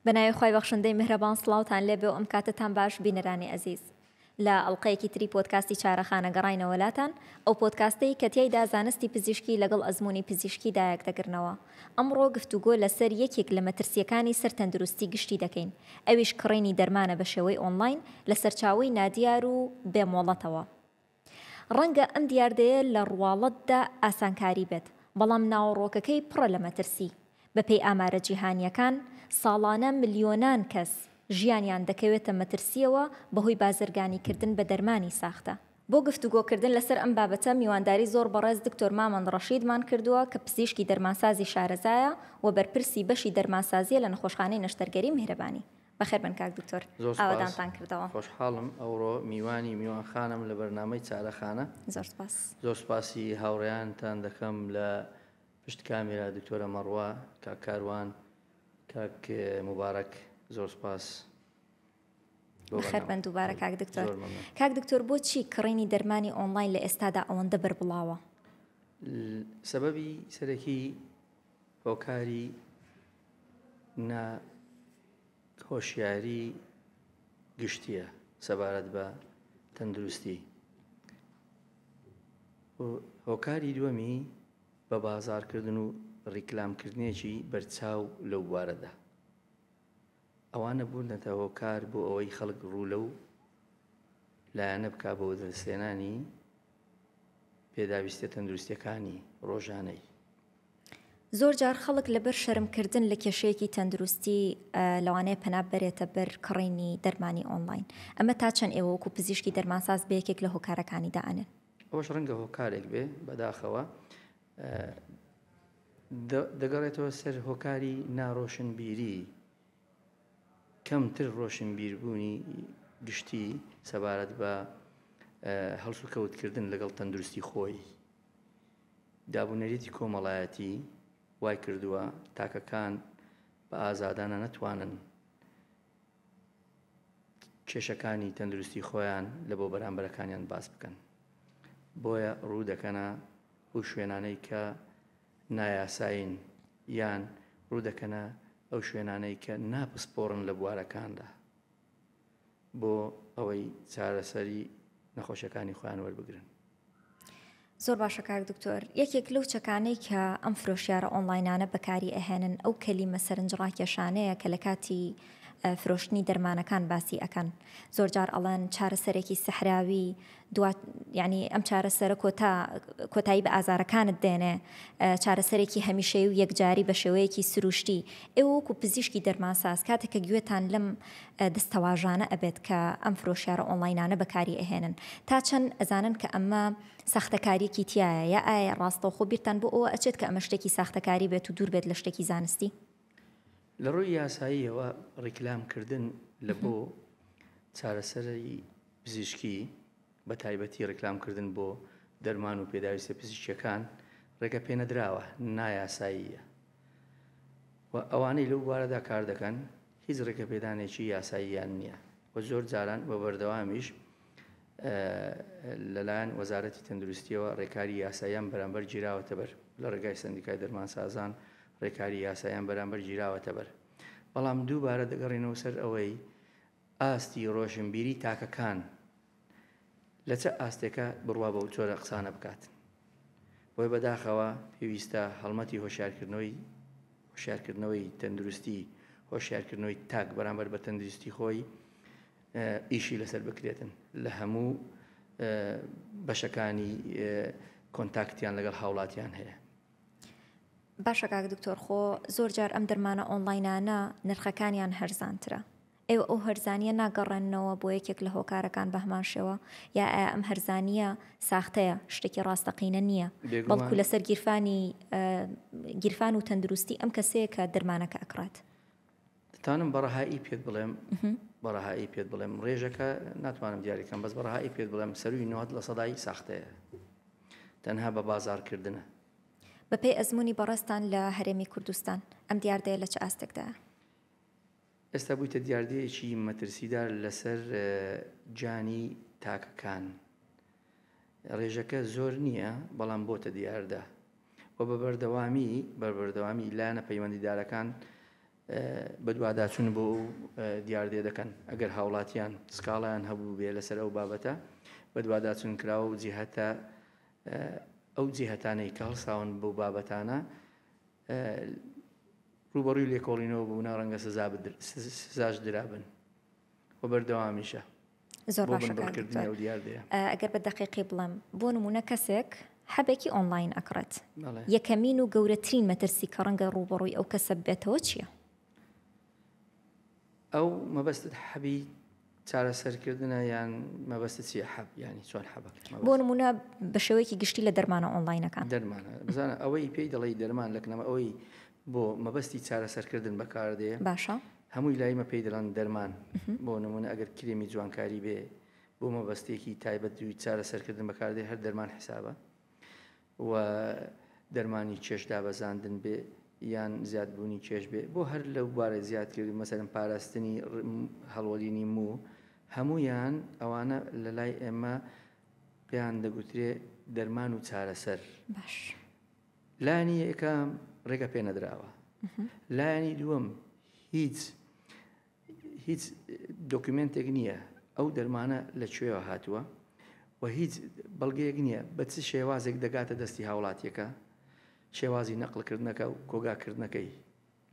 بەناوی خوای بەخشندەی میهرەبان سڵاوتان لێبێ و ئەم کاتەتان باش بینەرانی ئەزیز. لە ئەڵقەیەکی تری پۆدکاستی چارەخانە گەڕاینەوە لاتان، ئەو پۆدکاستەی کە تیایدا زانستی پزیشکی لەگەڵ ئەزموونی پزیشکیدا یەکدەگرنەوە. ئەمڕۆ گفتوگۆ لەسەر یەکێک لە مەترسییەکانی سەر تەندروستی گشتی دەکەین، ئەویش کڕینی دەرمانە بە شێوەی ئۆنلاین لە سەرچاوەی نادیار و بێ مۆڵەتەوە. ڕەنگە ئەم دیاردەیە لە ڕواڵەتدا ئاسانکاری بێت، بەڵام ناوەڕۆکەکەی پڕە لە مەترسی. بەپێی ئامارە جیهانییەکان، ساڵانە ملیۆنان کەس ژیانیان دەکەوێتە مەترسییەوە بەهۆی بازرگانیکردن بە دەرمانی ساختە. بۆ گفتوگۆکردن لەسەر ئەم بابەتە میوانداری زۆر بەڕێز دکتۆر مامەند ڕەشیدمان کردووە کە پزیشکی دەرمانسازی شارەزایە و بەرپرسی بەشی دەرمانسازییە لە نەخۆشخانەی نەشتەرگەری میهرەبانی. بەخێربێن کاک دکتۆر. زۆر سپاس. ئاوەدانتان کردەوە. خۆشحاڵم ئەوڕۆ میوانی میوانخانەم لە بەرنامەی چارەخانە. زۆر سپاس. زۆر سپاسی هاوڕێیانتان دەکەم لە پشت کامێرا دکتۆرە مەڕوا، کاک کاروان، کاک موبارەک زۆر سپاس. بەخێربێن دووبارە کاک دکتۆر. کاک دکتۆر بۆچی کڕینی دەرمانی ئۆنلاین لە ئێستادا ئەوەندە بەربڵاوە؟ سەبەبی سەرەکی هۆکاری نا هۆشیاری گشتیە سەبارەت بە تەندروستی. هۆکاری دووەمی بە بازاڕکردن و ڕیکلامکردنێکی بەرچاو لەو بوارەدا. ئەوانە بوونەتە هۆکار بۆ ئەوەی خەڵک ڕوو لەو لایەنە بکا بۆ وەدەستهێنانی پێداویستیە تەندروستیەکانی ڕۆژانەی. زۆر جار خەڵک لەبەر شەرمکردن لە کێشەیەکی تەندروستی لەوانەیە پەنا بەرێتە بەر کڕینی دەرمانی ئۆنلاین. ئەمە تا چەند ئێوە وەکو پزیشکی دەرمانساز بە یەکێک لە هۆکارەکانی دائەنێن؟ ئەوەش ڕەنگە هۆکارێک بێ، بەداخەوە دەگەڕێتەوە سەر هۆکاری ناڕۆشنبیری، کەمتر ڕۆشنبیربوونی گشتی سەبارەت بە هەڵسوکەوتکردن لەگەڵ تەندروستی خۆی. دابونەریتی کۆمەڵایەتی وای کردووە تاکەکان بە ئازادانە نەتوانن کێشەکانی تەندروستی خۆیان لە بۆ بەرامبەرەکانیان باس بکەن. بۆیە ڕوو دەکەنە ئەو شوێنانەی کە نایاسایین یان ڕوو دەکەنە ئەو شوێنانەی کە ناپسپۆڕن لە بوارەکاندا بۆ ئەوەی چارەسەری نەخۆشیەکانی خۆیان وەربگرن. زۆر باشە کاک دکتۆر یەکێک لەو چەکانەی کە ئەم فرۆشیارە ئۆنلاینانە بەکاری ئەهێنن ئەو کەلیمە سەرنجڕاکێشانەیە کە لە کاتی فرۆشتنی دەرمانەکان باسی ئەکەن زۆر جار ئەڵێن چارەسەرێکی سەحراوی دوا یعنی ئەم چارەسەرە کۆتا کۆتایی بە ئازارەکانت دێنێ چارەسەرێکی هەمیشەی و یەکجاری بە شێوەیەکی سروشتی ئێوە وەکو پزیشکی دەرمانساز کاتێک کە گوێتان لەم دەستەواژانە ئەبێت کە ئەم فرۆشیارە ئۆنلاینانە بەکاری ئەهێنن تا چەند ئەزانن کە ئەمە ساختەکاریەکی تیایە یا ئایا ڕاستەوخۆ بیرتان بۆ ئەوە ئەچێت کە ئەمە شتێکی ساختەکاری بێت و دوور بێت لە شتێکی زانستی؟ لە ڕووی یاساییەوە ڕیکلام کردن لە بۆ چارەسەری پزیشکی بە تایبەتی ڕیکلام کردن بۆ دەرمان و پێداویستە پزیشکیەکان ڕێگە پێنەدراوە، نایاساییە و ئەوانەی لەو بوارەدا کار دەکەن هیچ ڕێگەپێدانێکی یاساییان نییە و زۆر جاران بە بەردەوامیش لەلایەن وەزارەتی تەندروستیەوە ڕێکاری یاساییان بەرامبەر گیراوەتە بەر لە ڕێگای سەندیکای دەرمانسازان ڕێکاری یاساییان بەرامبەر گیراوەتە بەر بەڵام دووبارە دەگەڕێنەوە سەر ئەوەی ئاستی ڕۆشنبیری تاکەکان لە چ ئاستێکە بڕوا بەو جۆرە قسانە بکات. بۆیە بەداخەوە پێویستە هەڵمەتی هۆشیارکردنەوەی هۆشیارکردنەوەی تەندروستی، هۆشیارکردنەوەی تاک بەرامبەر بە تەندروستی خۆی ئیشی لەسەر بکرێتن لە هەموو بەشەکانی کۆنتاکتیان لەگەڵ هاوڵاتیان هەیە. باشە کاک دکتۆر خۆ زۆر جار ئەم دەرمانە ئۆنلاینانە نرخەکانیان هەرزانترە ئێوە ئەو هەرزانییە ناگەڕێننەوە بۆ یەکێک لە هۆکارەکان بە هەمان شێوە؟ یا ئایا ئەم هەرزانییە ساختەیە، شتێکی ڕاستەقینە نییە، بەڵکو لەسەر گیرفانی گیرفان و تەندروستی ئەم کەسەیە کە دەرمانەکە ئەکڕێت؟ دەتوانم بە ڕەهایی پێت بڵێم بە ڕەهایی پێت بڵێم ڕێژەکە ناتوانم دیاریکەم بەس بە ڕەهایی پێت بڵێم سەروی 90 لە سەدای ساختەیە تەنها بە بازاڕکردنە. بەپێی ئەزموونی بەڕێزتان لە هەرێمی کوردستان ئەم دیاردەیە لە چ ئاستێکدایە؟ ئێستا بوویتە دیاردەیەکی مەترسیدار لەسەر گیانی تاکەکان. ڕێژەکە زۆر نییە، بەڵام بۆتە دیاردە و بە بەردەوامی بە بەردەوامی لایەنە پەیوەندیدارەکان بەدواداچوون بۆ ئەو دیاردەیە دەکەن، ئەگەر هاوڵاتیان سکاڵایان هەبووبێ لەسەر ئەو بابەتە بەدواداچوون کراوە و جیهەتە ئەو جیهەتانەی کە هەڵساون بەو بابەتانە ڕووبەڕووی لێکۆڵینەوە بوونە ڕەنگە سزا سزاش درابن و بەردەوامیشە. زۆر باشە کاک دکتۆر ئەگەر بە دەقیقی بڵێم بۆ نمونە کەسێک حەبێکی ئۆنلاین ئەکڕێت یەکەمین و گەورەترین مەترسی کە ڕەنگە ڕووبەڕووی ئەو کەسە بێتەوە چییە؟ ئەو مەبەستت حەبی چارەسەرکردنە یان مەبەستت چییە حەب ینی چۆن حەبەکە بۆ نمونە بە شێوەیەکی گشتی لە دەرمانە ئۆنلاینەکان دەرمانە بزانە ئەوەی پێی دەڵێی دەرمان لەکنەمە ئەوەی بۆ مەبەستی چارەسەرکردن بەکاردێ باشە هەمووی لای مە پێی دەڵێن دەرمان بۆ نمونە ئەگەر کرێمی جوانکاری بێ بۆ مەبەستێکی تایبەت دوی چارەسەرکردن بەکاردێ هەر دەرمان حسابە و دەرمانی کێش دابەزاندن بێ یان زیادبوونی کێش بێ بۆ هەر لەو بارە زیادکرد مەسەرم پاراستنی هەڵوەرینی موو هەمویان ئەوانە لە لای ئێمە پێیان دەگوترێ دەرمان و چارەسەر باش لایەنی یەکەم ڕێگە پێ نەدراوە لایەنی دووەم هیچ هیچ دۆکیومێنتێک نییە ئەو دەرمانە لە کوێوە هاتووە و هیچ بەڵگەیەک نییە بە چ شێوازێک دەگاتە دەستی هاوڵاتیەکە شێوازی نەقلکردنەکە و کۆگاکردنەکەی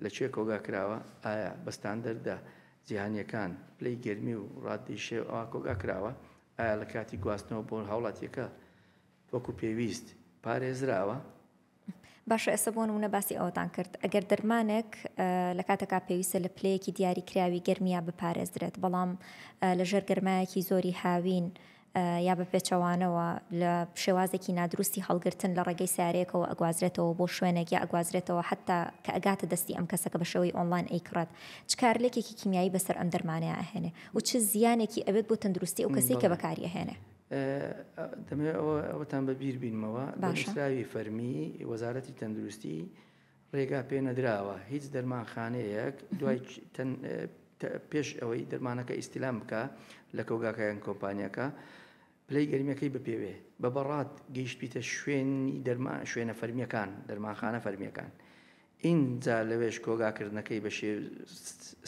لە کوێ کۆگا کراوە ئایا بە ستاندەردە جیهانیەکان پلەی گەرمی و ڕاددەی شێوە کۆگا کراوە ئایا لە کاتی گواستنەوە بۆ هاوڵاتیەکە وەکو پێویست پارێزراوە؟ باشە ئێستا بۆ نمونە باسی ئەوەتان کرد ئەگەر دەرمانێک لە کاتێکا پێویستە لە پلەیەکی دیاریکراوی گەرمیا بپارێزرێت بەڵام لە ژێر گەرمایەکی زۆری هاوین یا بە پێچەوانەوە لە شێوازێکی نادروستی هەڵگرتن لە ڕێگەی سارەیەکەوە ئەگوازرێتەوە بۆ شوێنێک یا ئەگوازرێتەوە حتا کە ئەگاتە دەستی ئەم کەسەکە بە شێوەی ئۆنلاین ئەیکڕێت چ کارلێکێکی کیمیایی بەسەر ئەم دەرمانەیە ئەهێنێ و چ زیانێکی ئەبێت بۆ تەندروستی ئەو کەسەی کە بەکاری ئەهێنێ؟ دەمەوێت ئەوە ئەوەتان بە بیر بینمەوە بە نووسراوی فەرمی وەزارەتی تەندروستی ڕێگا پێ نەدراوە هیچ دەرمانخانەیەک دوای پێش ئەوەی دەرمانەکە ئیسلام بکە لە کۆگاکەیان کۆمپانیەکە پلەی گەرمیەکەی بپێوێ بە بەڕات گەیشتبیتە شوێنی دەرمان شوێنە فەرمیەکان دەرمانخانە فەرمیەکان ئینجا لەوێش کۆگاکردنەکەی بە شێ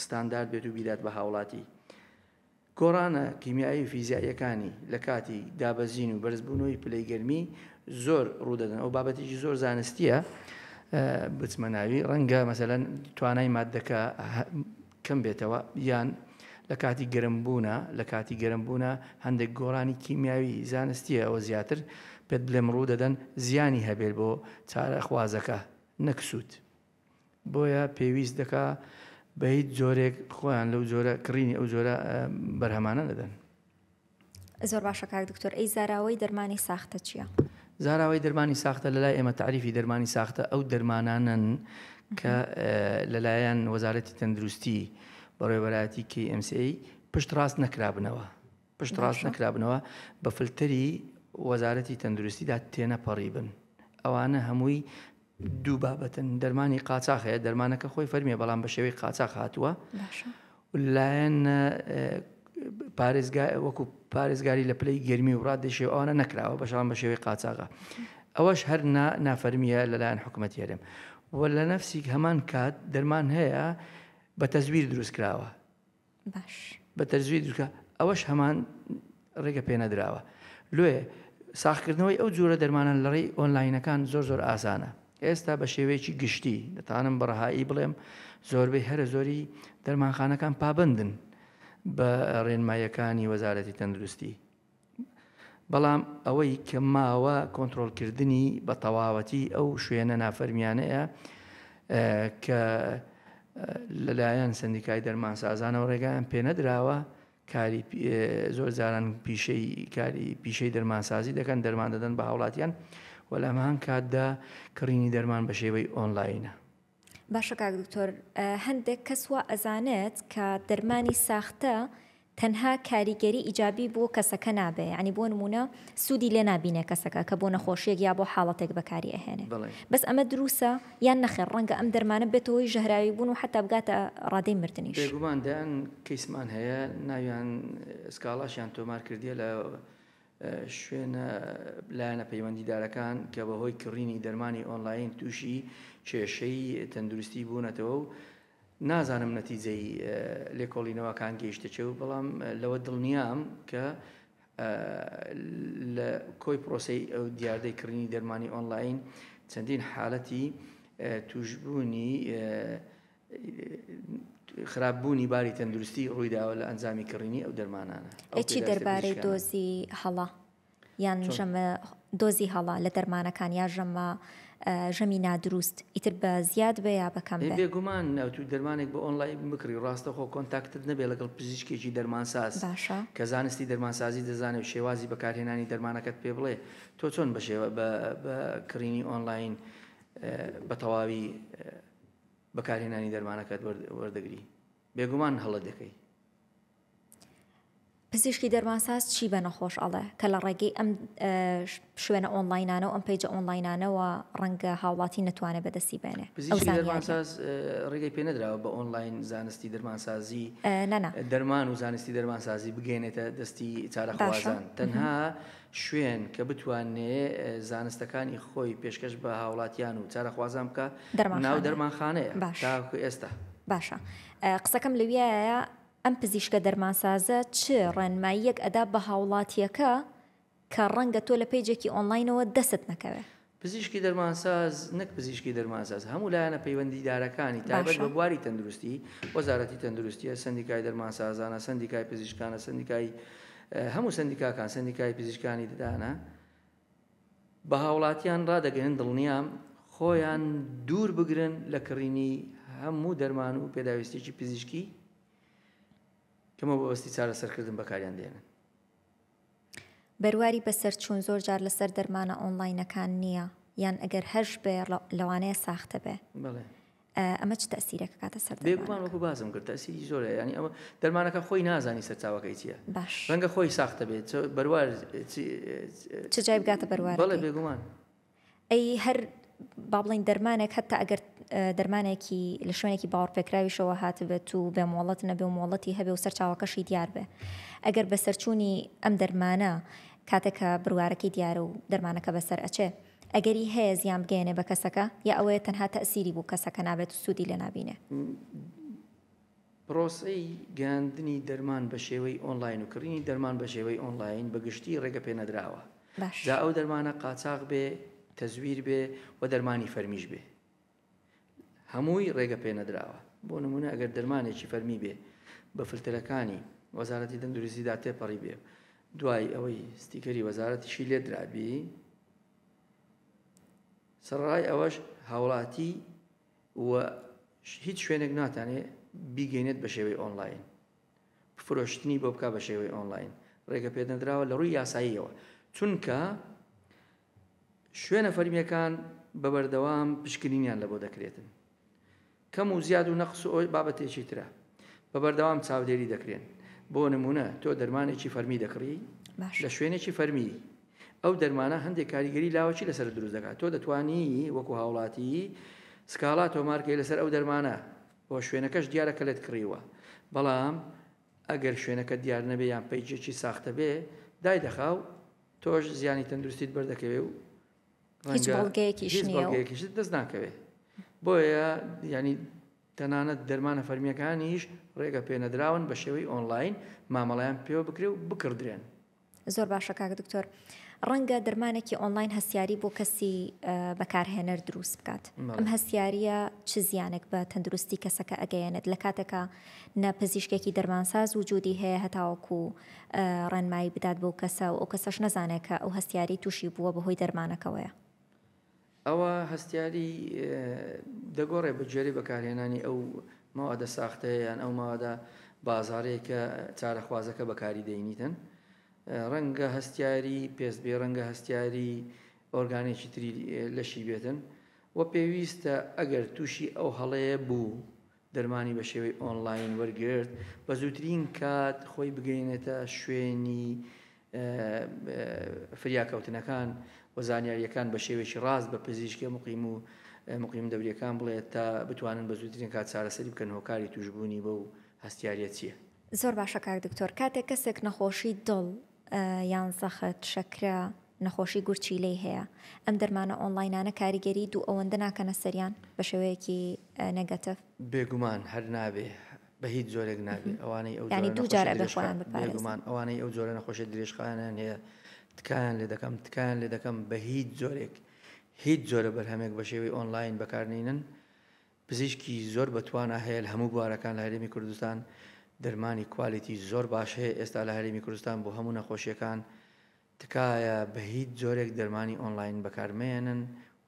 ستاندارد بێت و بیدات بە هاوڵاتی گۆڕانە کیمیایی و فیزیاییەکانی لە کاتی دابەزین و بەرزبوونەوەی پلەی گەرمی زۆر ڕوودەدەن. ئەو بابەتێکی زۆر زانستییە بچمە ناوی، ڕەنگە مەسەلەن توانای ماددەکە کەم بێتەوە یان لە کاتی گەرمبوونە لە کاتی گەرمبوونە هەندێک گۆڕانی کیمیاوی زانستیە ئەوە زیاتر پێت بڵێم ڕوودەدەن زیانی هەبێت بۆ چارەخوازەکە نەک سوود. بۆیە پێویست دەکا بە هیچ جۆرێک خۆیان لەو جۆرە کڕینی ئەو جۆرە بەرهەمانە نەدەن. زۆر باشە کاک دکتۆر ئەی زاراوەی دەرمانی ساختە چییە؟ زاراوەی دەرمانی ساختە لەلای ئێمە تەعریفی دەرمانی ساختە ئەو دەرمانانەن کە لەلایەن وەزارەتی تەندروستی بەڕێوەبەرایەتی KMCA پشت ڕاست نەکرابنەوە پشت ڕاست نەکرابنەوە بە فلتەری وەزارەتی تەندروستیدا تێنەپەڕیبن ئەوانە هەمووی دوو بابەتن دەرمانی قاچاخ هەیە دەرمانەکە خۆی فەرمیە بەڵام بە شێوەی قاچاخ هاتووە لایەن پارێزگا وەکو پارێزگاری لە پلەی گەرمی و ڕادەی شێوە ئەوانە نەکراوە بەشان بە شێوەی قاچاغە ئەوەش هەر نافەرمیە لەلایەن حکوومەت هەرێم و لە نەفسی هەمان کات دەرمان هەیە بە تەزویر دروست کراوە باش. بە تەرزوی دروستکرا ئەوەش هەمان ڕێگە پێنەدراوە لۆیە ساغکردنەوەی ئەو جۆرە دەرمانە لە ڕێی ئۆنلاینەکان زۆر زۆر ئاسانە ئێستا بە شێوەیەکی گشتی دەتوانم بە ڕەهایی بڵێم زۆربەی هەرە زۆری دەرمانخانەکان پابەندن بە ڕێنماییەکانی وەزارەتی تەندروستی بەڵام ئەوەی کە ماوە کۆنترۆڵکردنی بە تەواوەتی ئەو شوێنە نافەرمیانەیە کە لەلایەن سندیکای دەرمانسازانەوە ڕێگایان پێنەدراوە کاری زۆر جاران پیشەی کاری پیشەی دەرمانسازی دەکەن دەرمان دەدەن بە هاوڵاتیان و لە هەمان کاتدا کڕینی دەرمان بە شێوەی ئۆنلاینە. باشە کاک دکتۆر هەندێک کەس وا ئەزانێت کە دەرمانی ساختە تەنها کاریگەری ئیجابی بۆ کەسەکە نابێ یعنی بۆ نمونە سوودی لێ نابینێ کەسەکە کە بۆ نەخۆشیەک یا بۆ حاڵەتێک بەکاری ئەهێنێ بەس ئەمە دروسە یان نەخێر ڕەنگە ئەم دەرمانە بێتە هۆی ژەهراوی بوون و حتا بگاتە ڕادەی مردنیش. بێگومان دەیان کەیسمان هەیە ناویان سکاڵاشیان تۆمار کردیە لە شوێنە لایەنە پەیوەندیدارەکان کە بەهۆی کڕینی دەرمانی ئۆنلاین تووشی کێشەی تەندروستی بوونەتەوە و. نازانم نەتیجەی لێکۆڵینەوەکان گەیشتە چێ و بەڵام لەوە دڵنیام کە لە کۆی پرۆسەی ئەو دیاردەی کڕینی دەرمانی ئۆنلاین چەندین حالەتی توشبوونی خراپبوونی باری تەندروستی ڕوویداوە لە ئەنجامی کڕینی ئەو دەرمانانە. ئەی چی دەربارەی دۆزی هەڵە یان ژەمە دۆزی هەڵە لە دەرمانەکان یا ژەمە ژەمی نادروست ئیتر بە زیاد بێ یا بە کەم بێ؟ بێگومان ئەتوو دەرمانێک بە ئۆنلاین بکڕی ڕاستەخۆ کۆنتاکتت نەبێ لەگەڵ پزیشکێکی دەرمانساز باشە کە زانستی دەرمانسازی دەزانێ و شێوازی بەکارهێنانی دەرمانەکەت پێ بڵێ تۆ چۆن بە شێوە بە بە کڕینی ئۆنلاین بە تەواوی بەکارهێنانی دەرمانەکەت وەردەگری بێگومان هەڵە دەکەی. پزیشکی دەرمانساز چی بە نەخۆش ئەڵێ کە لە ڕێگەی ئەم شوێنە ئۆنلاینانە و ئەم page ە ئۆنلاینانەوە ڕەنگە هاوڵاتی نەتوانێت بەدەستی بێنێ؟ پزیشکی دەرمانساز ڕێگەی پێ نەدراوە بە ئۆنلاین زانستی دەرمانسازی نەنا دەرمان و زانستی دەرمانسازی بگەێنێتە دەستی چارەخوازان تەنها شوێن کە بتوانێ زانستەکانی خۆی پێشکەش بە هاوڵاتیان و چارەخوازان بکا ناو دەرمانخانەیە تاکو ئێستا. باشە قسەکەم لەویایە ئەم پزیشکە دەرمانسازە چ ڕێنماییەک ئەدا بە هاوڵاتیەکە کە ڕەنگە تۆ لە page ێکی ئۆنلاینەوە دەست نەکەوێ؟ پزیشکی دەرمانساز نەک پزیشکی دەرمانساز هەموو لایەنە پەیوەندیدارەکانی تایبەت بە بواری تەندروستی، وەزارەتی تەندروستیە، سەندیکای دەرمانسازانە، سەندیکای پزیشکانە، سەندیکای هەموو سەندیکاکان، سەندیکای پزیشکانی ددانە، بە هاوڵاتیان ڕادەگەیەنن دڵنیام خۆیان دوور بگرن لە کڕینی هەموو دەرمان و پێداویستیەکی پزیشکی کە مەبەستی چارەسەرکردن بەکاریان دێنن. بەرواری بەسەرچوون زۆر جار لەسەر دەرمانە ئۆنڵاینەکان نییە یان ئەگەر هەش بێ لەوانەیە ساختە بێ. بەڵێ. ئەمە چ تەئسیرێک ئەکاتە سەر دەرمانەکە؟ بێگومان وەکو باسم کرد تەئسیری زۆر هەیە یانی ئەوە دەرمانەکە خۆی نازانی سەرچاوەکەی چییە باش ڕەنگە خۆی ساختە بێت بەروار چ جای بگاتە بەروار بەڵێ بێگومان. ئەی هەر با بڵێین دەرمانێک هەتا ئەگەر دەرمانێکی لە شوێنێکی باوەڕپێکراویشەوە هاتبێت و بێ مۆڵەت نەبێ و مۆڵەتی هەبێ و سەرچاوەکەشی دیار بێ ئەگەر بەسەرچوونی ئەم دەرمانە کاتێک کە بڕوارەکەی دیارە و دەرمانەکە بەسەر ئەچێ ئەگەری هەیە زیان بگەیەنێ بە کەسەکە یا ئەوەیە تەنها تەئسیری بوو کەسەکە نابێت و سوودی لێ نابینێ؟ پرۆسەی گەیاندنی دەرمان بە شێوەی ئۆنلاین و کڕینی دەرمان بە شێوەی ئۆنلاین بە گشتی ڕێگە پێنەدراوە باش. جا ئەو دەرمانە قاچاخ بێ، تەزویر بێ و دەرمانی فەرمیش بێ هەمووی ڕێگە پێنەدراوە. بۆ نموونە ئەگەر دەرمانێکی فەرمی بێ بە فلتەرەکانی وەزارەتی تەندروستیدا تێپەڕی بێ دوای ئەوەی ستیکەری وەزارەتیشی لێدرابی سەرەڕای ئەوەش هاوڵاتی و هیچ شوێنێک ناتانێ بیگەینێت بە شێوەی ئۆنلاین فرۆشتنی بۆ بکا بە شێوەی ئۆنلاین ڕێگە پێنەدراوە لە ڕووی یاساییەوە چونکە شوێنە فەرمیەکان بە بەردەوام پشکنینیان لە بۆ دەکرێتن کەم و زیاد و نەقس و ئەوەی بابەتێکی ترە بە بەردەوام چاودێری دەکرێن بۆ نمونە تۆ دەرمانێکی فەرمی دەکڕی لە شوێنێکی فەرمی ئەو دەرمانە هەندێک کاریگەری لاوەکی لەسەر دروست دەکات تۆ دەتوانی وەکو هاوڵاتی سکاڵا تۆمارکەی لەسەر ئەو دەرمانە و شوێنەکەش دیارە کە لێت کڕیوە بەڵام ئەگەر شوێنەکە دیار نەبێ یان پەیجێکی ساختە بێ دایدەخا و تۆش زیانی تەندروستیت بەردەکەوێ و هیچ بەڵگەیەکیش هیچ بەڵگەیەکیشت دەست ناکەوێ بۆیە یعنی تەنانەت دەرمانە فەرمیەکانیش ڕێگە پێنەدراون بە شێوەی ئۆنلاین مامەڵیان پێوە بکرێ و بکڕدرێن. زۆر باشە کاک دکتۆر ڕەنگە دەرمانێکی ئۆنلاین هەستیاری بۆ کەسی بەکارهێنەر دروست بکات ئەم هەستیاریە چ زیانێک بە تەندروستی کەسەکە ئەگەیەنێت لە کاتێکا نە پزیشکێکی دەرمانساز وجودی هەیە هەتاوەکو ڕێنمایی بدات بەو کەسە و ئەو کەسەش نەزانێت کە ئەو هەستیاری تووشی بووە بەهۆی دەرمانەکەوەیە. ئەوە هەستیاری دەگۆڕێ بە گوێرەی بەکارهێنانی ئەو مەوادە ساختەیە یان ئەو مەوادە بازاڕیە کە چارەخوازەکە بەکاری دەینیتن ڕەنگە هەستیاری پێست بێ ڕەنگە هەستیاری ئۆرگانێکی تری لەشی بێتن و پێویستە ئەگەر تووشی ئەو هەڵەیە بوو دەرمانی بە شێوەی ئۆنلاین وەرگرت، بە زووترین کات خۆی بگەیەنێتە شوێنی فریاکەوتنەکان و زانیارییەکان بە شێوەیەکی ڕاست بە پزیشکە مقیم و مقیم دەوریەکان بڵێت تا بتوانن بە زووترین کات چارەسەری بکەن هۆکاری تووشبوونی بەو هەستیاریە چییە. زۆر باشە کاک دکتۆر کاتێک کەسێک نەخۆشی دڵ یان زەخت، شەکرە. نەخۆشی گورچیلەی هەیە ئەم دەرمانە ئۆنڵاینانە کاریگەری دوو ئەوەندە ناکەنە سەریان بە شێوەیەکی نێگەتیڤ؟ بێگومان هەر نابێ بە هیچ جۆرێک نابێ ئەوانەی ئەو یانی جۆرە دوو جار نەخۆشی ئەبێ درێژخا خۆیان بپارێزن. بێگومان ئەوانەی ئەو جۆرە نەخۆشی درێژخایەنیان هەیە تکایان لێ دەکەم تکایان لێ دەکەم بە هیچ جۆرێک هیچ جۆرە بەرهەمێک بە شێوەی ئۆنلاین بەکارنینن پزیشکی زۆر بەتوانا هەیە لە هەموو بوارەکان لە هەرێمی کوردستان، دەرمانی quality زۆر باش هەیە ئێستا لە هەرێمی کوردستان بۆ هەموو نەخۆشیەکان، تکایە بە هیچ جۆرێک دەرمانی ئۆنلاین بەکارمەیەنن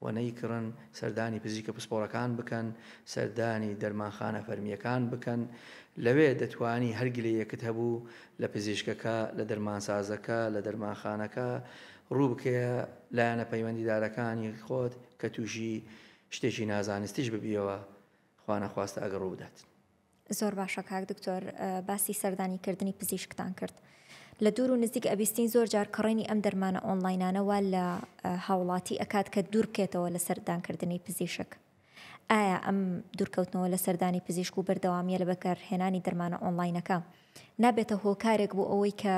و نەیکڕن، سەردانی پزیشکە پسپۆڕەکان بکەن، سەردانی دەرمانخانە فەرمییەکان بکەن، لەوێ دەتوانی هەر گلەیەکت هەبوو لە پزیشکەکە، لە دەرمانسازەکە، لە دەرمانخانەکە ڕوو بکەیە لایەنە پەیوەندیدارەکانی خۆت کە تووشی شتێکی نازانستیش ببیەوە خوانەخواستە ئەگەر ڕووبدات. زۆر باشە کاک دکتۆر باسی سەردانی کردنی پزیشکتان کرد لە دوور و نزیک ئەبیستین زۆر جار کڕینی ئەم دەرمانە ئۆنڵاینانە وا لە هاوڵاتی ئەکات کە دوور بکێتەوە لە سەردانکردنی پزیشک ئایا ئەم دوورکەوتنەوە لە سەردانی پزیشک و بەردەوامیە لە بەکارهێنانی دەرمانە ئۆنڵاینەکە نابێتە هۆکارێک بۆ ئەوەی کە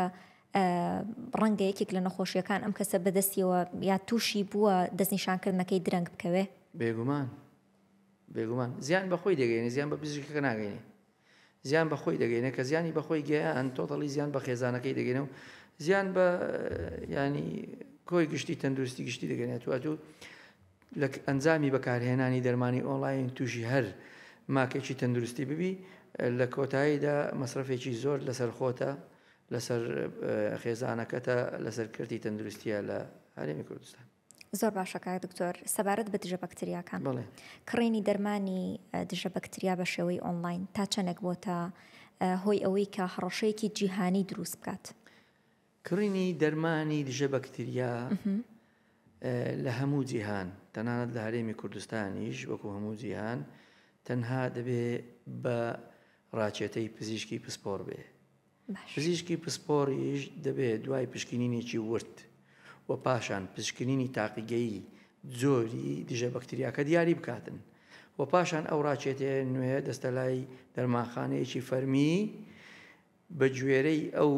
ڕەنگە یەکێک لە نەخۆشیەکان ئەم کەسە بەدەستیەوە یا تووشی بووە دەستنیشانکردنەکەی درەنگ بکەوێ؟ بێگومان بێگومان زیان بە خۆی دەگەینێ زیان بە پزیشکەکە ناگەینێ زیان بە خۆی دەگەینێ کە زیانی بە خۆی گەیان totally زیان بە خێزانەکەی دەگەینە و زیان بە ینی کۆی گشتی تەندروستی گشتی دەگەێنێت واتوو لە ئەنجامی بەکارهێنانی دەرمانی ئۆنلاین تووشی هەر ماکێکی تەندروستی ببی لە کۆتاییدا مەسرەفێکی زۆر لەسەر خۆتە لەسەر خێزانەکەتە لەسەر کەرتی تەندروستیە لە هەرێمی کوردستان. زۆر باشە کاک دکتۆر سەبارەت بە دژە بەکتریاکان کڕینی دەرمانی دژە بەکتریا بە شێوەی ئۆنلاین تا چەندێک بۆتە هۆی ئەوەی کە هەڕەشەیەکی جیهانی دروست بکات؟ کڕینی دەرمانی دژە بەکتریا لە هەموو جیهان تەنانەت لە هەرێمی کوردستانیش وەکو هەموو جیهان تەنها دەبێ بە ڕاچێتەی پزیشکی پسپۆر بێ پزیشکی پسپۆڕیش دەبێ دوای پشکنینێکی ورد و پاشان پشکنینی تاقیگەیی جۆری دژە بەکتریاکە دیاری بکاتن و پاشان ئەو ڕاچێتەیە نوێ دەستە لای دەرمانخانەیەکی فەرمی بە گوێرەی ئەو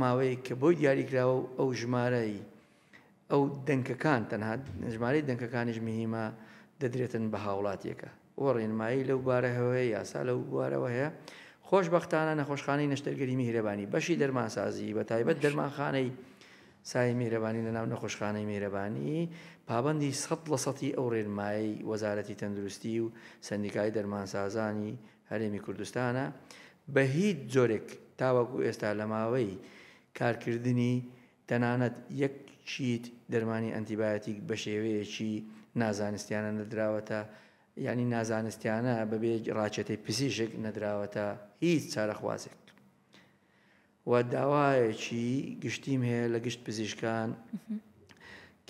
ماوەیە کە بۆی دیاریکراوە و ئەو ژمارەی ئەو دەنکەکان تەنها ژمارەی دەنکەکانیش مهیمە دەدرێتن بە هاوڵاتیەکە و ڕێنمایی لەو بارەوە هەیە یاسا لەو بوارەوە هەیە خۆشبەختانە نەخۆشخانەی نەشتەرگەری میهرەبانی بەشی دەرمانسازی بە تایبەت دەرمانخانەی سای میهرەبانی لە ناو نەخۆشخانەی میهرەبانی پابەندی سەد لە سەتی ئەو ڕێنمایی وەزارەتی تەندروستی و سەندیکای دەرمانسازانی هەرێمی کوردستانە بە هیچ جۆرێک تاوەکو ئێستا لە ماوەی کارکردنی تەنانەت یەک sheet دەرمانی ئەنتیبایۆتیک بەشێوەیەکی نازانستیانە نەدراوەتە یانی نازانستیانە بەبێ ڕاچێتەی پزیشک نەدراوەتە هیچ چارەخوازێک و داوایەکی گشتیم هەیە لە گشت پزیشکان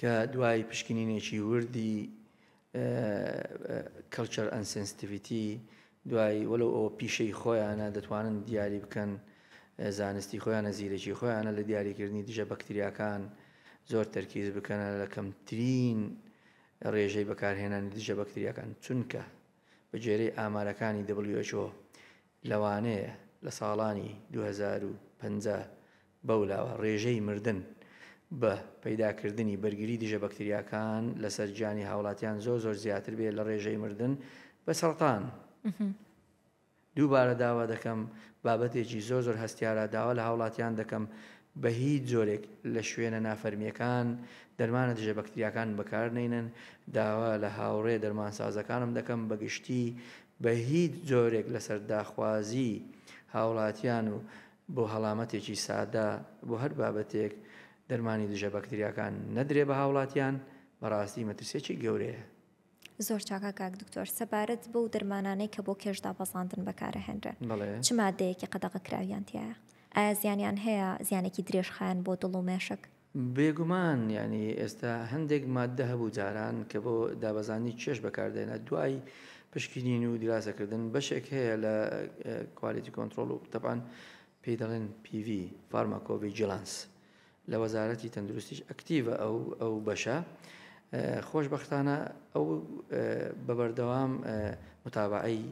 کە دوای پشکنینێکی وردی culture and sensitivity دوای وەلو ئەوە پیشەی خۆیانە دەتوانن دیاری بکەن زانستی خۆیانە زیرەکی خۆیانە لە دیاریکردنی دژە بەکتریاکان زۆر تەرکیز بکەنە لە کەمترین ڕێژەی بەکارهێنانی دژە بەکتریاکان چونکە بە گوێرەی ئامارەکانی WHO لەوانەیە لە ساڵانی 2050 بەولاوە ڕێژەی مردن بە پەیداکردنی بەرگری دژە بەکتریاکان لەسەر گیانی هاوڵاتیان زۆر زۆر زیاتر بێت لە ڕێژەی مردن بە سەڕتان. دووبارە داوا دەکەم بابەتێکی زۆر زۆر هەستیارە داوا لە هاوڵاتیان دەکەم بە هیچ جۆرێک لە شوێنە نافەرمیەکان دەرمانە دژە بەکتریاکان بەکارنەینن داوا لە هاوڕێ دەرمانسازەکانم دەکەم بە گشتی بە هیچ جۆرێک لەسەر داخوازی هاوڵاتیان و بۆ هەڵامەتێکی سادە بۆ هەر بابەتێک دەرمانی دژە بەکتریاکان نەدرێ بە هاوڵاتیان بەڕاستی مەترسیەکی گەورەیە. زۆر چاکە کاک دکتۆر سەبارەت بەو دەرمانانەی کە بۆ کێش دابەزاندن بەکارەهێنرێن چ مادەیەکی قەدەغەکراویان تیایە؟ ئایا زیانیان هەیە زیانێکی درێژخایەن بۆ دڵ و مێشک؟ بێگومان یانی ئێستا هەندێک ماددە هەبوو جاران کە بۆ دابەزاندنی کێش بەکاردێنە دوای پشکنین و دیراسەکردن بەشێک هەیە لە quality control و تەبعەن پێی دەڵێن PV pharmacovigilance لە وەزارەتی تەندروستیش ئەکتیڤە ئەو ئەو بەشە خۆشبەختانە ئەو بە بەردەوام متابعەی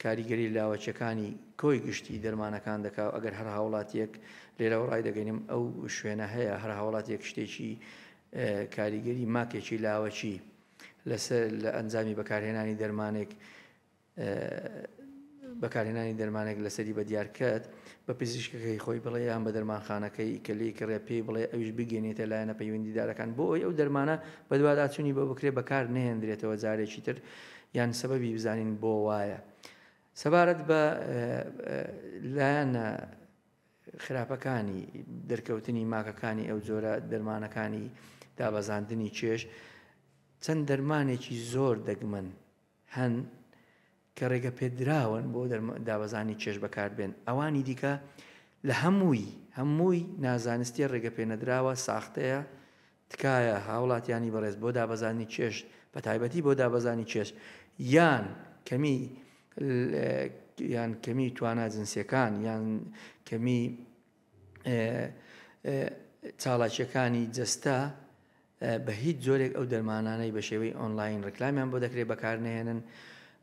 کاریگەری لاوەکیەکانی کۆی گشتی دەرمانەکان دەکا و ئەگەر هەر هاوڵاتیەک لێرەوە ڕایدەگەینم ئەو شوێنە هەیە هەر هاوڵاتیەک شتێکی کاریگەری ماکێکی لاوەکی لەسەر لە ئەنجامی بەکارهێنانی دەرمانێک بەکارهێنانی دەرمانێک لەسەری بەدیار کەت، بە پزیشکەکەی خۆی بڵێ یان بە دەرمانخانەکەی کە لێی کڕێ پێی بڵێ ئەویش بگەینێتە لایەنە پەیوەندیدارەکان بۆ ئەوەی ئەو دەرمانە بەدواداچوونی بۆ بکرێ بەکار نەهێندرێتەوە جارێکی تر یان سەبەبی بزانین بۆ وایە. سەبارەت بە لایەنە خراپەکانی دەرکەوتنی ماکەکانی ئەو جۆرە دەرمانەکانی دابەزاندنی کێش چەند دەرمانێکی زۆر دەگمەن هەن کە ڕێگەپێدراون بۆ دابەزانی کێش بەکاربێن، ئەوانی دیکە لە هەمووی هەمووی نازانستیە ڕێگەپێنەدراوە ساختەیە، تکایە هاوڵاتیانی بەڕێز بۆ دابەزانی کێش بەتایبەتی بۆ دابەزانی کێش یان کەمی یان کەمی توانا جنسیەکان یان کەمی چاڵاکیەکانی جەستە بە هیچ جۆرێک ئەو دەرمانانەی بە شێوەی ئۆنلاین ڕیکلامیان بۆ دەکرێت بەکارنەهێنن،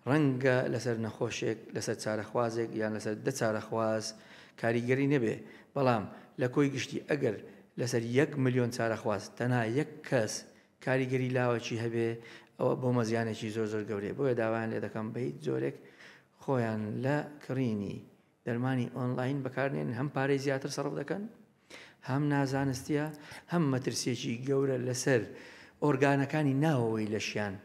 ڕەنگە لەسەر نەخۆشێک، لەسەر چارەخوازێک یان لەسەر دە چارەخواز کاریگەری نەبێ، بەڵام لە کۆی گشتی ئەگەر لەسەر یەک ملیۆن چارەخواز تەنها یەک کەس کاریگەری لاوەکی هەبێ ئەوە بۆمە زیانێکی زۆر زۆر گەورەیە، بۆیە داوایان لێدەکەم بە هیچ جۆرێک خۆیان لە کڕینی دەرمانی ئۆنلاین بەکارنێنن هەم پارەی زیاتر سەرف دەکەن هەم نازانستیە هەم مەترسیەکی گەورە لەسەر ئۆرگانەکانی ناوەوەی لەشیان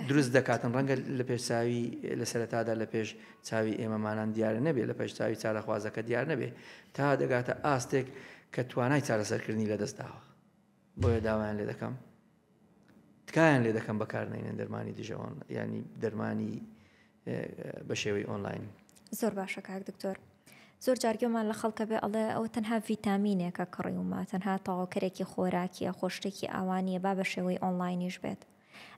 دروست دەکاتن ڕەنگە لە پێش چاوی لە سەرەتادا لە پێش چاوی ئێمەمانان دیارە نەبێ لە پێش چاوی چارەخوازەکە دیار نەبێ تا دەگاتە ئاستێک کە توانای چارەسەرکردنی لەدەست داوە بۆیە داوایان لێ دەکەم تکایان لێ دەکەم بەکارنێنن دەرمانی دژە ینی دەرمانی بە شێوەی ئۆنلاین. زۆر باشە کاک دکتۆر. زۆر جار گوێمان لە خەڵکە بێ ئەڵێ ئەوە تەنها ڤیتامینێکە کڕیومە تەنها تەواوکەرێکی خۆراکیە خۆ شتێکی ئاوا نییە با بە شێوەی ئۆنلاینیش بێت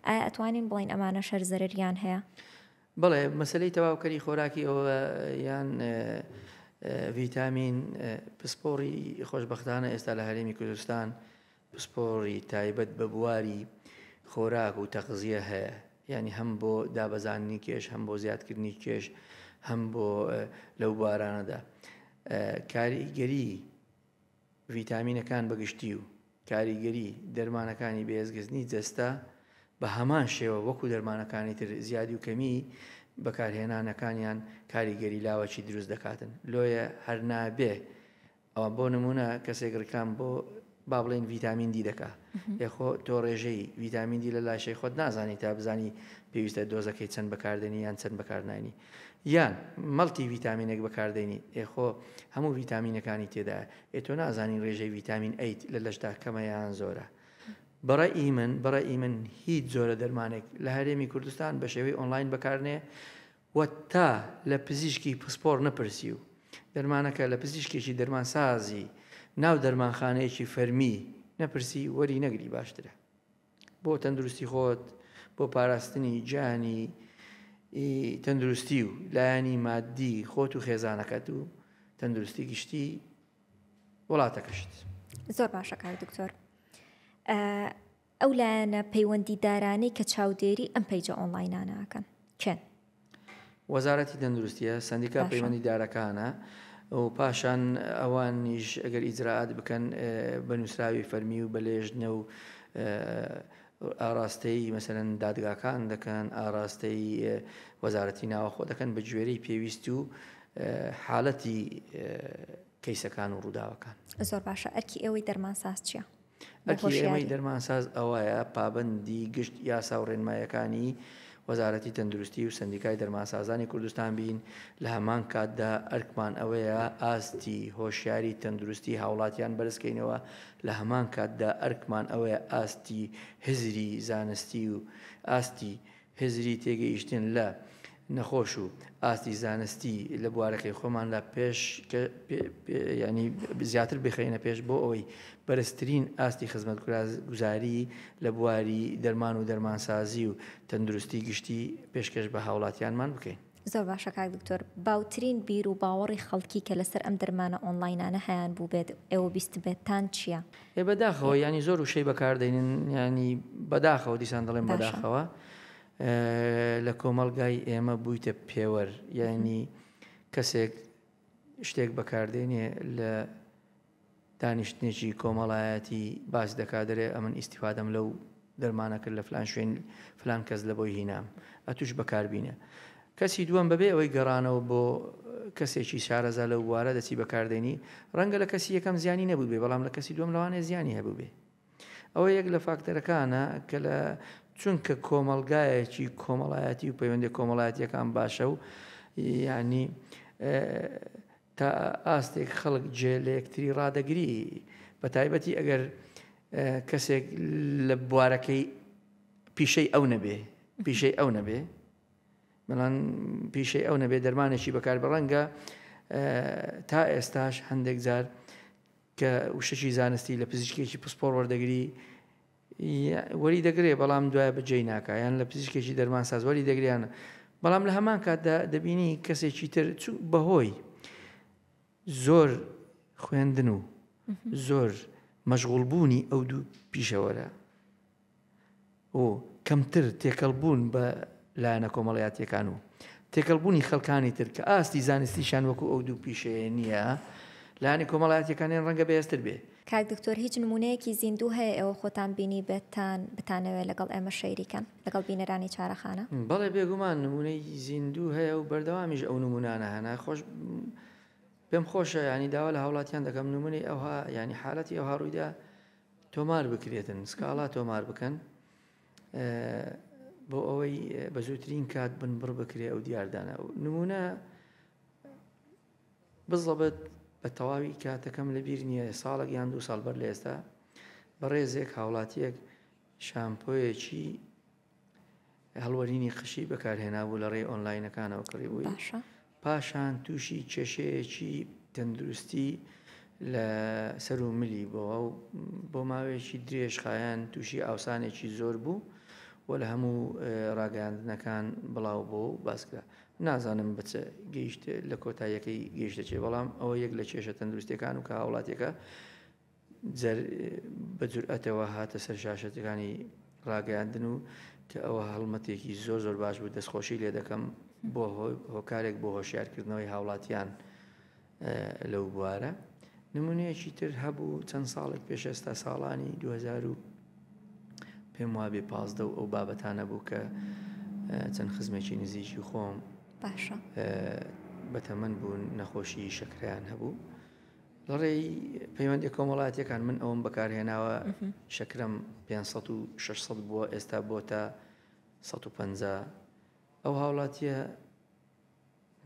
ئایا ئەتوانین بڵێین ئەمانەش هەر زەرەریان هەیە؟ بەڵێ مەسەلەی تەواوکەری خۆراکی ئەوە یان ڤیتامین پسپۆڕی خۆشبەختانە ئێستا لە هەرێمی کوردستان پسپۆڕی تایبەت بە بواری خۆراک و تەغزیە هەیە یانی هەم بۆ دابەزاندنی کێش هەم بۆ زیادکردنی کێش هەم بۆ لەو بوارانەدا کاریگەری ڤیتامینەکان بەگشتی و کاریگەری دەرمانەکانی بەهێزکردنی جەستە بە هەمان شێوە وەکو دەرمانەکانی تر زیادی و کەمی بەکارهێنانەکانیان کاریگەری لاوەکی دروست دەکاتن لۆیە هەر نابێ ئەوە بۆ نمونە کەسێک ڕیکلام بۆ با بڵێین ڤیتامین دی دەکا ئێ خۆ تۆ ڕێژەی ڤیتامین دی لە لاشەی خۆت نازانی تا بزانی پێویستە دۆزەکەی چەند بەکاردێنی یان چەند بەکارنانی یان مەڵتی ڤیتامینێک بەکاردێنی ئێ خۆ هەموو ڤیتامینەکانی تێدایە ئێ تۆ نازانی ڕێژەی ڤیتامین ئەیت لە لەشدا کەمە یان زۆرە بەڕەئی من بەڕەئی من هیچ جۆرە دەرمانێک لە هەرێمی کوردستان بە شێوەی ئۆنلاین بەکارنێ و تا لە پزیشکی پسپۆڕ نەپرسی و دەرمانەکە لە پزیشکێکی دەرمانسازی ناو دەرمانخانەیەکی فەرمی نەپرسی وەری نەگری باشترە بۆ تەندروستی خۆت بۆ پاراستنی گیانی تەندروستی و لایەنی مادی خۆت و خێزانەکەت و تەندروستی گشتی وڵاتەکەشت. زۆر باشە کاک دکتۆر. ئەو لایەنە پەیوەندیدارانەی کە چاودێری ئەم پەیجە ئۆنڵاینانە ئەکەن کێن؟ وەزارەتی تەندروستیە، سەندیکا باشە. پەیوەندیدارەکانە و پاشان ئەوانیش ئەگەر ئیجرائات بکەن بە نووسراوی فەرمی و بە لێژنە و ئاراستەی مەسەلەن دادگاکان دەکەن، ئاراستەی وەزارەتی ناوەخۆ دەکەن بە گوێرەی پێویست و حالەتی کەیسەکان و ڕووداوەکان. زۆر باشە ئەرکی ئێوەی دەرمانساز چیە؟ ئەرکی ئێمەی دەرمانساز ئەوەیە پابەندی گشت یاسا و ڕێنمایەکانی وەزارەتی تەندروستی و سەندیکای دەرمانسازانی کوردستان بین، لە هەمان کاتدا ئەرکمان ئەوەیە ئاستی هۆشیاری تەندروستی هاوڵاتیان بەرزکەینەوە، لە هەمان کاتدا ئەرکمان ئەوەیە ئاستی هزری زانستی و ئاستی هزری تێگەیشتن لە نەخۆش و ئاستی زانستی لە بوارەکەی خۆماندا پێش ینی زیاتر بخەینە پێش بۆ ئەوەی بەرزترین ئاستی خزمەتگوزاری لە بواری دەرمان و دەرمانسازی و تەندروستی گشتی پێشکەش بە هاوڵاتیانمان بکەین. زۆر باشە کاک دکتۆر باوترین بیر و باوەڕی خەڵکی کە لەسەر ئەم دەرمانە ئۆنڵاینانە هەیان بووبێت ئێوە بیستبێتتان چییە؟ ئێ بەداخەوە یانی زۆر وشەی بەکاردێنن یانی بەداخەوە دیسان دەڵێم باشە. بەداخەوە لە کۆمەڵگای ئێمە بوویتە پێوەر یانی کەسێک شتێک بەکاردێنێ لە دانیشتنێکی کۆمەڵایەتی باس دەکا دەرێ ئەمن ئیستیفادەم لەو دەرمانە کرد لە فلان شوێن فلان کەس لە بۆی هینام ئەتوش بەکاربینە. کەسی دووەم بەبێ ئەوەی گەڕانەوە بۆ کەسێکی شارەزا لەو بوارە دەچی بەکاردێنی ڕەنگە لە کەسی یەکەم زیانی نەبووبێ بەڵام لە کەسی دووەم لەوانەیە زیانی هەبووبێ. ئەوە یەک لە فاکتەرەکانە کە لە چونکە کۆمەڵگایەکی کۆمەڵایەتی و پەیوەندی کۆمەڵایەتیەکان باشە و یعنی تا ئاستێک خەڵک جێ لە یەکتری ڕادەگری بە تایبەتی ئەگەر کەسێک لە بوارەکەی پیشەی ئەو نەبێ پیشەی ئەو نەبێ بەڵام پیشەی ئەو نەبێ دەرمانێکی بەکار بڕەنگە تا ئێستاش هەندێک جار کە وشەکی زانستی لە پزیشکێکی پسپۆڕ وەردەگری وەری دەگرێ بەڵام دوای بەجێی ناکا یان لە پزیشکێکی دەرمانساز وەری دەگریان بەڵام لە هەمان کاتدا دەبینی کەسێکی تر بەهۆی زۆر خوێندن و زۆر مەشغوڵبوونی ئەو دوو پیشەوەرە و کەمتر تێکەڵ بوون بە لایەنە کۆمەڵیاتیەکان و تێکەڵ بوونی خەڵکانی تر کە ئاستی زانستیشان وەکو ئەو دوو پیشەیە نییە، لایەنی کۆمەڵایەتیەکانیان ڕەنگە بەهێزتر بێ. کاک دکتۆر هیچ نمونەیەکی زیندوو هەیە ئێوە خۆتان بینیبێتتان بتانەوێ لەگەڵ ئێمە شەیری کەن لەگەڵ بینەرانی چارەخانە؟ بەڵێ بێگومان نمونەی زیندوو هەیە و بەردەوامیش ئەو نمونانە هەنە خۆش پێم خۆشە یانی داوا لە هاوڵاتیان دەکەم نمونەی ئەوها یانی حالەتی ئەوها ڕوویدا تۆمار بکرێتن سکاڵا تۆمار بکەن بۆ ئەوەی بە زووترین کات بنبڕ بکرێ ئەو دیاردانە نمونە بزەبت بە تەواوی کاتەکەم لە بیر نییە ساڵێک یان دوو ساڵ بەر لە ئێستا بەڕێزێک هاوڵاتیەک شامپۆیەکی هەڵوەرینی قشی بەکارهێنابوو لە ڕێی ئۆنلاینەکانەوە کڕیبووی باشە. پاشان تووشی کێشەیەکی تەندروستی لە سەر و ملی بۆوە و بۆ ماوەیەکی درێژخایەن تووشی ئاوسانێکی زۆر بوو و لە هەموو ڕاگەیاندنەکان بڵاو بۆ و باس کرا. نازانم بە چ گەیشت لە کۆتاییەکەی گەیشتە چێ بەڵام ئەوە یەک لە کێشە تەندروستیەکان و کە هاوڵاتیەکە بە جورئەتەوە هاتە سەر شاشەکانی ڕاگەیاندن و کە ئەوە هەڵمەتێکی زۆر زۆر باش بوو دەستخۆشی لێ دەکەم بۆ هۆکارێک بۆ هۆشیارکردنەوەی هاوڵاتیان لەو بوارە نمونەیەکی تر هەبوو چەند ساڵێک پێش ئێستا ساڵانی 2000 و پێم وابێ پازدە و ئەو بابەتانە بوو کە چەند خزمێکی نزیکی خۆم باشە بەتەمەند بوون نەخۆشی شەکریان هەبوو لە ڕێی پەیوەندی کۆمەڵاتیەکان من ئەوم بەکارهێناوە شەکرم 500 و 600 بووە ئێستا بۆتە 150 ئەو هاوڵاتیە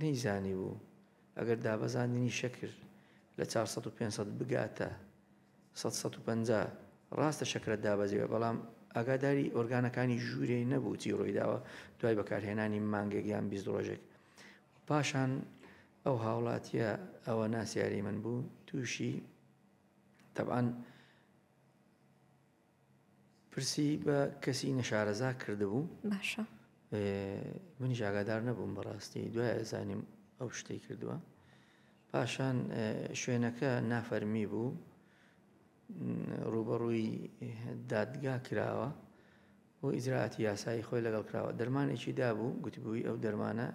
نەیزانی بوو ئەگەر دابەزاندنی شەکر لە 400 و 500 بگاتە 100 150 ڕاستە شەکرە دابەزیوە بەڵام ئاگاداری ئۆرگانەکانی ژوورێ نەبوو چی ڕوویداوە دوای بەکارهێنانی مانگێک یان 20 ڕۆژێک پاشان ئەو هاوڵاتیە ئەوە ناسیاری من بوو تووشی تەبعەن پرسی بە کەسی نەشارەزا کردبوو باشە منیش ئاگادار نەبووم بەڕاستی دوای زانیم ئەو شتەی کردووە پاشان شوێنەکە نافەرمی بوو ڕوبەڕووی دادگا کراوە و ئیجرائاتی یاسایی خۆی لەگەڵ کراوە دەرمانێکی دابوو گوتبووی ئەو دەرمانە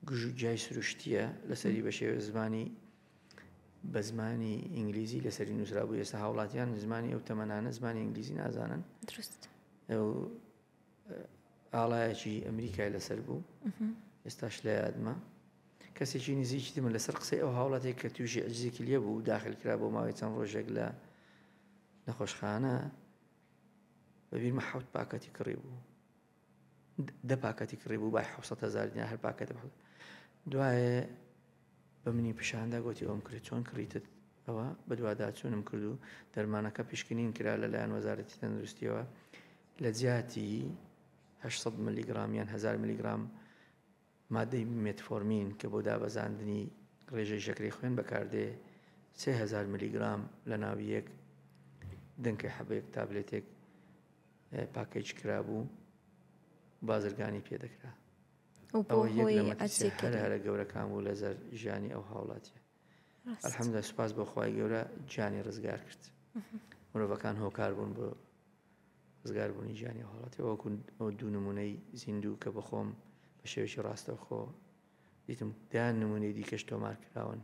گژوگیای سروشتییە لەسەری بە شێوەی زمانی بە زمانی ئینگلیزی لەسەری نووسرابوو ئێستا هاوڵاتیان زمانی ئەو تەمەنانە زمانی ئینگلیزی نازانن دروست ئەو ئاڵایەکی ئەمریکای لەسەر بوو ئێستاش لە یادمە کەسێکی نزیکی من لەسەر قسەی ئەو هاوڵاتێک کە تووشی عجزێکی لێ بوو داخل کرا بۆ ماوەی چەند ڕۆژێک لە نەخۆشخانە بەبیرمە حوت پاکەتی کڕی بوو دە پاکەتی کڕی بوو بای حوسەت هەزار دینار هەر پاکەتە بە دوایێ بە منی پیشاندا گوتی ئەوم کرد چۆن کڕیتت ئەوە بەدواداچوونم کرد و دەرمانەکە پشکنین کرا لەلایەن وەزارەتی تەندروستیەوە لە جیاتی 800 ملیگرام یان 1000 ملیگرام مادەی مێتفۆرمین کە بۆ دابەزاندنی ڕێژەی شەکرەی خوێن بەکاردێ 3000 ملیگرام لە ناو یەک دەنکەی حەبێک تابلێتێک پاکێج کرابوو بازرگانی پێ دەکرا ئەوە یەک لە مەترسیە هەرە هەرە گەورەکان بوو لەسەر ژیانی ئەو هاوڵاتیە الحمدلله سوپاس بۆ خوای گەورە گیانی ڕزگار کرد مرۆڤەکان هۆکار بوون بۆ ڕزگاربوونی ژیانی ئەو هاوڵاتی وەکو ئەو دوو نمونەی زیندوو کە بەخۆم بە شێوەیەکی ڕاستەوخۆ دیتم دەیان نمونەی دیکەش تۆمار کراون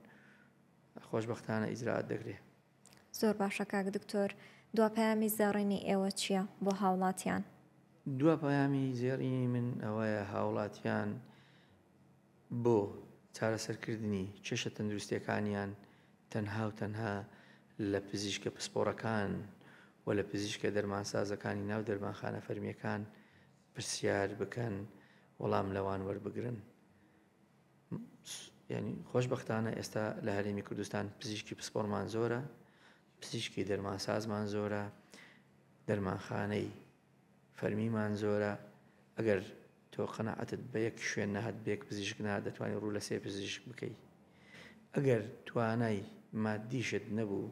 خۆشبەختانە ئیجرائات دەکرێت. زۆر باشە کاک دکتۆر دوا پەیامی زێڕینی ئێوە چییە بۆ هاوڵاتیان؟ دوا پەیامی زێڕینی من ئەوەیە هاوڵاتیان بۆ چارەسەرکردنی کێشە تەندروستیەکانیان تەنها و تەنها لە پزیشکە پسپۆڕەکان و لە پزیشکە دەرمانسازەکانی ناو دەرمانخانە فەرمیەکان پرسیار بکەن وەڵام لەوان وەربگرن. یعنی خۆشبەختانە ئێستا لە هەرێمی کوردستان پزیشکی پسپۆڕمان زۆرە، پزیشکی دەرمانسازمان زۆرە، دەرمانخانەی فەرمیمان زۆرە، ئەگەر تۆ قەناعەتت بە یەک شوێن نەهات بە یەک پزیشک نەهات دەتوانی ڕوو لە سێ پزیشک بکەی ئەگەر توانای مادیشت نەبوو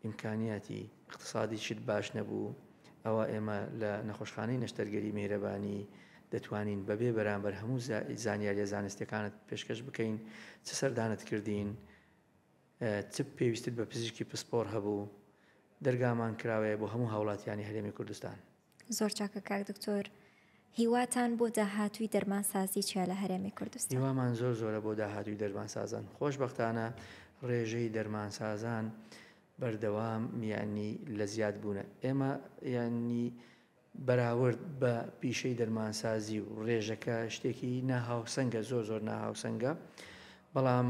ئیمکانیاتی اقتصادیشت باش نەبوو ئەوە ئێمە لە نەخۆشخانەی نەشتەرگەری میهرەبانی دەتوانین بەبێ بەرامبەر هەموو زانیاریە زانستیەکانت پێشکەش بکەین چ سەردانت کردین چ پێویستت بە پزیشکی پسپۆڕ هەبوو دەرگامان کراوەیە بۆ هەموو هاوڵاتیانی هەرێمی کوردستان. زۆر چاکە کاک دکتۆر هیواتان بۆ داهاتووی دەرمانسازی چیە لە هەرێمی کوردستان؟ هیوامان زۆر زۆرە بۆ داهاتووی دەرمانسازان خۆشبەختانە ڕێژەی دەرمانسازان بەردەوام یانی لە زیاد بوونە ئێمە یانی بەراورد بە پیشەی دەرمانسازی و ڕێژەکە شتێکی ناهاوسەنگە زۆر زۆر ناهاوسەنگە بەڵام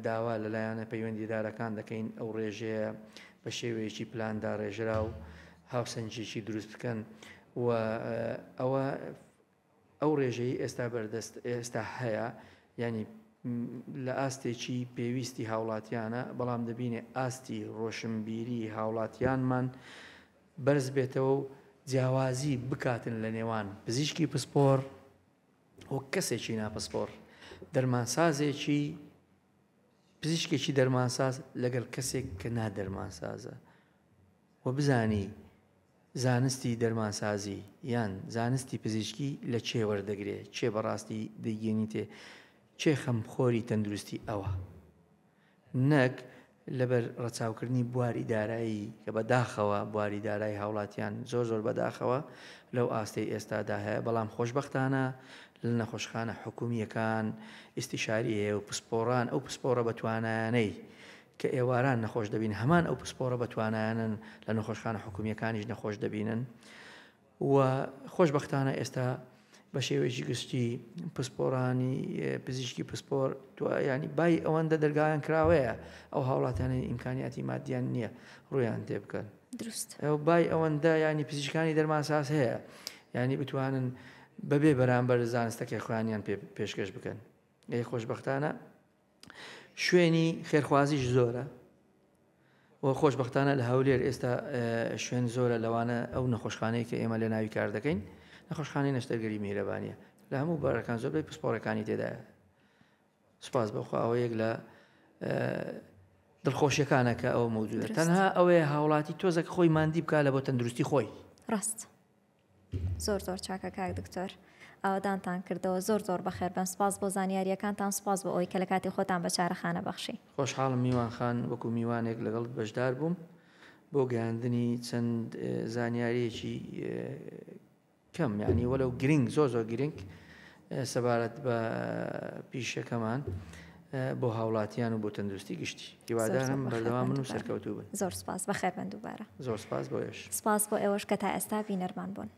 داوا لە لایەنە پەیوەندیدارەکان دەکەین ئەو ڕێژەیە بە شێوەیەکی پلانداڕێژراو هاوسەنگیی دروست بکەن و ئەوە ئەو ڕێژەی ئێستا بەردەست ئێستا هەیە ینی لە ئاستێکی پێویستی هاوڵاتیانە بەڵام دەبینێ ئاستی ڕۆشنبیری هاوڵاتیانمان بەرز بێتەوە و جیاوازی بکاتن لە نێوان پزیشکی پسپۆر و کەسێکی ناپسپۆر دەرمانسازێکی پزیشکێکی دەرمانساز لەگەڵ کەسێک کە نادەرمانسازە و بزانی زانستی دەرمانسازی یان زانستی پزیشکی لە کێ وەردەگرێ، کێ بەڕاستی دەیگەینیتێ، کێ خەمخۆری تەندروستی ئەوە. نەک لەبەر ڕەچاوکردنی بواری دارایی کە بە داخەوە بواری دارایی هاوڵاتیان زۆر زۆر بەداخەوە لەو ئاستەی ئێستادا هەیە بەڵام خۆشبەختانە لە نەخۆشخانە حکومییەکان ئیستیشاری هەیە و پسپۆڕان ئەو پسپۆڕە بەتوانایانەی کە ئێواران نەخۆش دەبین هەمان ئەو پسپۆڕە بەتوانایانەن لە نەخۆشخانە حکومییەکانیش نەخۆش دەبینن و خۆشبەختانە ئێستا بە شێوەیەکی گشتی پسپۆرانی پزیشکی پسپۆر ینی بای ئەوەندە دەرگایان کراوەیە ئەو هاوڵاتیانەی ئیمکانیاتی مادیان نییە ڕویان تێ بکەن دروست ئەو بای ئەوەندە ینی پزیشکانی دەرمانساز هەیە ینی بتوانن بەبێ بەرامبەر زانستەکەی خۆیانیان پێشکەش بکەن ئەی خۆشببختانە شوێنی خێرخوازیش زۆرە و خۆشببختانە لە هەولێر ئێستا شوێن زۆرە لەوانە ئەو نەخۆشخانەیە کە ئێمە لە ناوی کار دەکەین نەخۆشخانەی نەشتەرگەری میهرەبانیە لە هەموو بارەکان زۆربەی پسپۆڕەکانی تێدایە سپاس بەخوا ئەوە یەک لە دڵخۆشیەکانە کە ئەوە مەوجودە تەنها ئەوەیە هاوڵاتی تۆزێک خۆی ماندی بکە لە بۆ تەندروستی خۆی ڕاست زۆر زۆر چاکە کاک دکتۆر ئاوەدانتان کردەوە زۆر زۆر بەخێر بن سپاس بۆ زانیاریەکانتان سپاس بۆ ئەوەی کە لە کاتی خۆتان بە چارەخانە بەخشی. خۆشحاڵم میوان خان وەکو میوانێک لەگەڵت بەشدار بووم بۆ گەیاندنی چەند زانیاریەکی کەم یانی وەلەو گرنگ زۆر زۆر گرنگ سەبارەت بە پیشەکەمان بۆ هاوڵاتیان و بۆ تەندروستی گشتی هیوادارم بەردەوام بن و سەرکەوتوو بن زۆر سپاس بەخێر بن دووبارە زۆر سپاس بۆ ئێش سپاس بۆ ئێوەش کە تا ئێستا بینەرمان بوون.